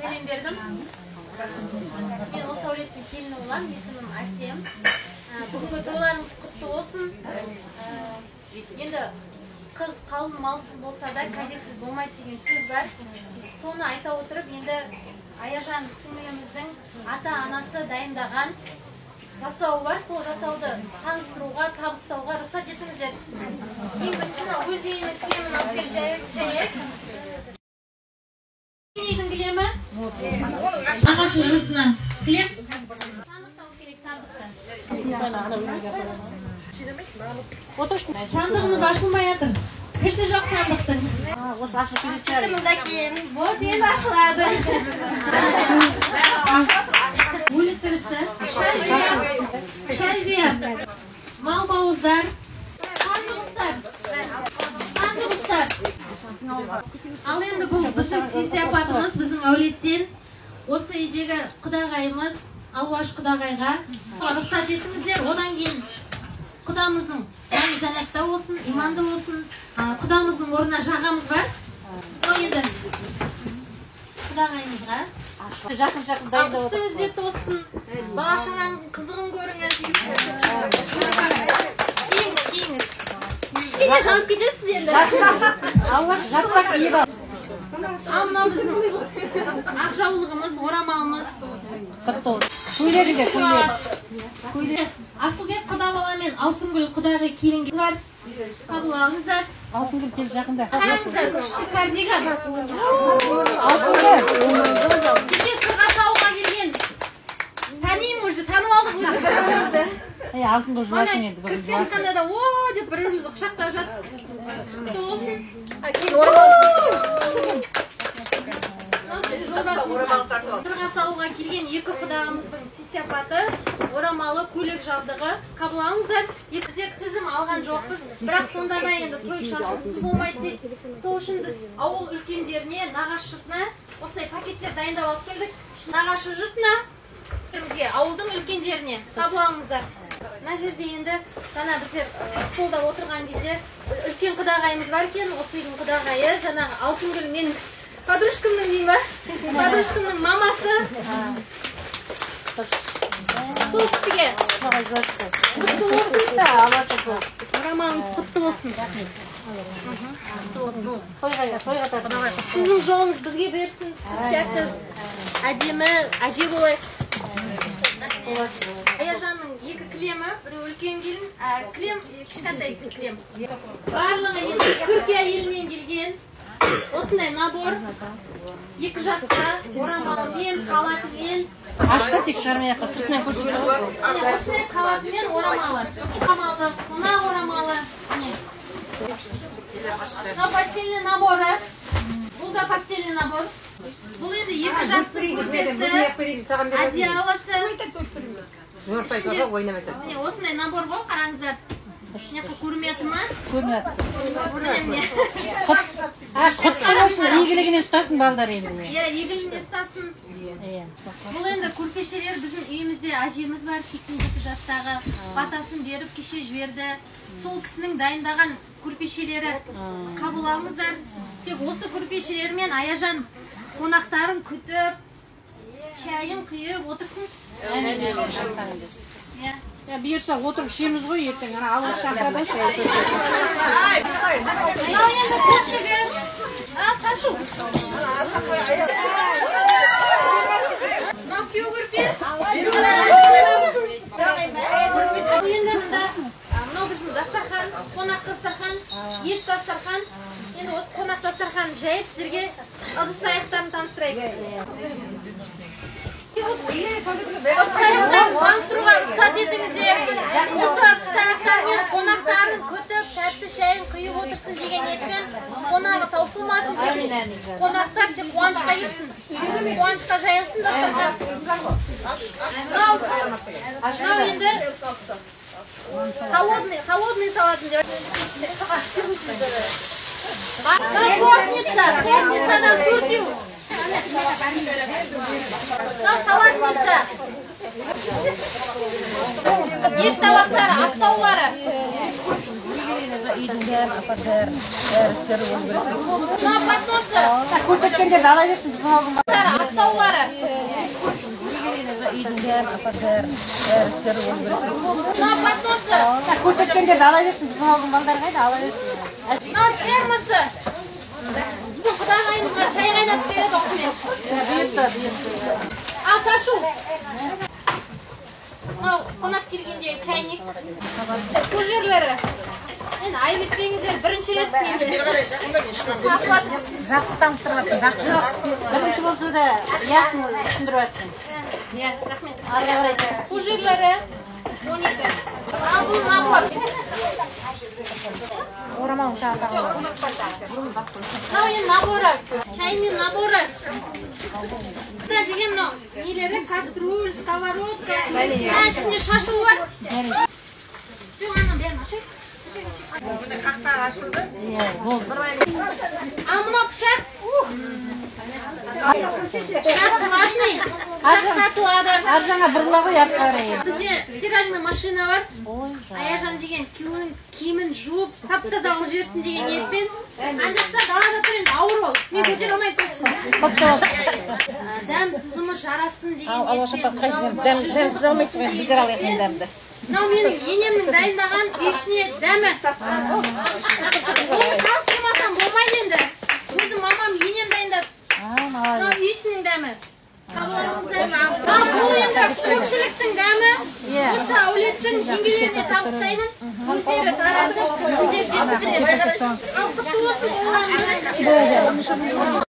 Сәлем бердім. Мен осы әулеттің келіні боламын, есімім Әсем. Бүгінгі тойларыңыз құтты болсын. Енді қыз қалың малсыз болса да кәдесіз болмайды деген сөз бар. Соны айта отырып, енді Аяжан сіңліміздің ата-анасы дайындаған жасауы бар. Сол жасауды таныстыруға, табыстауға рұқсат етіңіздер. Ең бірінші мына өз үйінің кілемін алып келіп жаяйық. Үйдің кілемі? Нағашы жұртына кілем. Сандықты керек, сандықты. Сандығымыз ашылмай жатыр. Кілті жоқ сандықтың. Осы ашылып кететін шығар. Мында кейін. Вот енді ашылады. Өлі тірісі, шәлбия, мал бауыздар, сандық. Ал енді бұл біздің сый-сияпатымыз, біздің әулеттен осы үйдегі құдағайымыз Алуаш құдағайға рұқсат етіңіздер. Одан кейін құдамыздың жаны жәннатта болсын, иманды болсын. Құдамыздың орнына жағамыз бар. Ол енді құдағайымызға Жақын-жақын дайындап отыр. Үстіңізде тоссын, бала шағаңыздың қызығын көріңіз. Киіңіз, киіңіз. Кішкене жанып кетесіз енді. Алуаш жаппақ киіп ал. Ал мынау біздің ақ жаулығымыз, орамалымыз. Көйлегінде, көйлек. Көйлек. Асылбек құда бала мен Алсынгүл құдағи келінге бар. Қабыл алыңыздар. Алтынгүл кел жақында. Қараңыздар, күшті кардиган. Алтынгүл. Кеше сырға салуға келген. Танимын уже, танып алдық уже бір-бірімізді. Ей, Алтынгүл жуасың енді, бүгін жуасың. Кіріп да о деп бір-бірімізді құшақтап жатыр. Құтты болсын. Сырға салуға келген екі құдағымыздың сый-сияпаты, орамалы, көйлек жабдығы. Қабыл алыңыздар. Біздер тізім алған жоқпыз, бірақ сонда да енді той шашусыз болмайды дейді. Сол үшін біз ауыл үлкендеріне, нағашы жұртына осындай пакеттер дайындап алып келдік. Нағашы жұртына, бізге, ауылдың үлкендеріне қабыл алыңыздар. Мына жерде енді жаңа біздер столда отырған кезде үлкен құдағайымыз бар екен. Осы үйдің құдағайы жаңағы Алтынгүл мен подружкамның деймін ба? Подружкамның мамасы. Сол кісіге құтты болсын. Орамалыңыз құтты болсын. Сіздің жолыңыз бізге берсін. Сіз сияқты әдемі әже болайық. Аяжанның екі кілемі, біреу үлкен келін, кілем, кішкентай кілем. Барлығы енді Түркия елінен келген. Осындай набор. Екі жасқа орамалымен, халатымен. Ашта тек шығармай ақ, сыртынан көрсетіп. Осындай халатымен орамалы. Орамалы, қонақ орамалы. Міне. Мынау постельный наборы. Бұл да постельный набор. Бұл енді екі жастың көрпесі, одеялосы. Міне осындай набор ғой, қараңыздар. Мына көрмей жатыр ма? Көрмей жатыр. Міне. Құтты болсын, игілігіне ұстасын балдар енді. Иә, игілігіне ұстасын. Бұл енді көрпешелер біздің үйімізде әжеміз бар, 87 жастағы, батасын беріп кеше жіберді. Сол кісінің дайындаған көрпешелері қабыл алыңыздар. Тек осы көрпешелермен Аяжан қонақтарын күтіп, шайын құйып отырсын. Иә. Бұйырса отырып ішеміз ғой ертең, ана ауыл шақырады ғой шай. Мынау енді көпшігі. Ал шашу. Мынау күйеу көрпе. Бұл енді мында мынау біздің дастархан, қонақ дастархан, ет дастархан. Енді осы қонақ дастархан жайып сіздерге ыдыс аяқтарын таныстырайық. Ыдыс аяқтарын таныстыруға рұқсат етіңіздер. Осы ыдыс аяқтармен қонақтарын күтіп, тәтті шайын құйып отырсын деген ниетпен, қонағы таусылмасын деп, қонақтар тек қуанышқа келсін, қуанышқа жайылсын дастархан. Мынау енді холодный салатын деп. Тортница, тортницадан төртеу. Мынау салатница. Ет табақтары, астаулары. Үйдің бәрін апар, бәрін. Бәрі сері болу керек. Мына подносы. Көрсеткендерді ала берсін, біздің алдымға. Астаулары. Үйдің бәрін апар, бәрін. Бәрі сері болу керек. Мына подносы. Көрсеткендерді ала берсін, біздің ауылдың балдары қайда, ала берсін. Мынау термосы. Бүгін құдағайымызға шай қайнатып береді осымен. Бұйырса, бұйырса. Ал шашу. Мынау қонақ келгенде чайник. Фужерлері. Енді айып етпеңіздер, бірінші рет мен ашылады. Жақсы таныстырып жатсың, жақсы. Бірінші болса да ясно түсіндіріп жатсың. Иә, рахмет. Ары қарай. Фужерлері 12. Ал бұл набор. Орамал тағы тағы. Мынау енді наборы. Чайный наборы. Мына деген мынау нелері, кастрюль, сковородка. Мына ішінде шашу бар. Жоқ, ана бәрін ашайық. Ашайық, ашайық. Қақпақ ашылды. Ал мынау пышақ. Пышақ платный. Пышақ сатылады. Ар жаңа бұрыла ғой артқа қарай. Бізде стиральный машина бар. Аяжан деген күйеуінің киімін жуып, тап-таза қылып жіберсін деген ниетпен. Ана жақта далада тұр енді, ауыр ол. Мен көтере алмаймын точно. Құтты болсын. Дәм тұзымыз жарасын деген Ал, алаш апа, ниетпен. қай жерден? Дәм, дәм сіз алмайсыз ғой, біздер алайық енді дәмді. Мынау менің енемнің дайындаған үй ішіне дәмі. Оны таныстырмасам болмайды енді. Өзім мамам, енем дайындады. А, молодец. Мынау үй ішінің дәмі. Ал бұл енді көпшіліктің дәмі. Осы әулеттің жеңгелеріне табыстаймын. Өздері таратып, өздері жеткізеді. Ал құтты болсын, оған.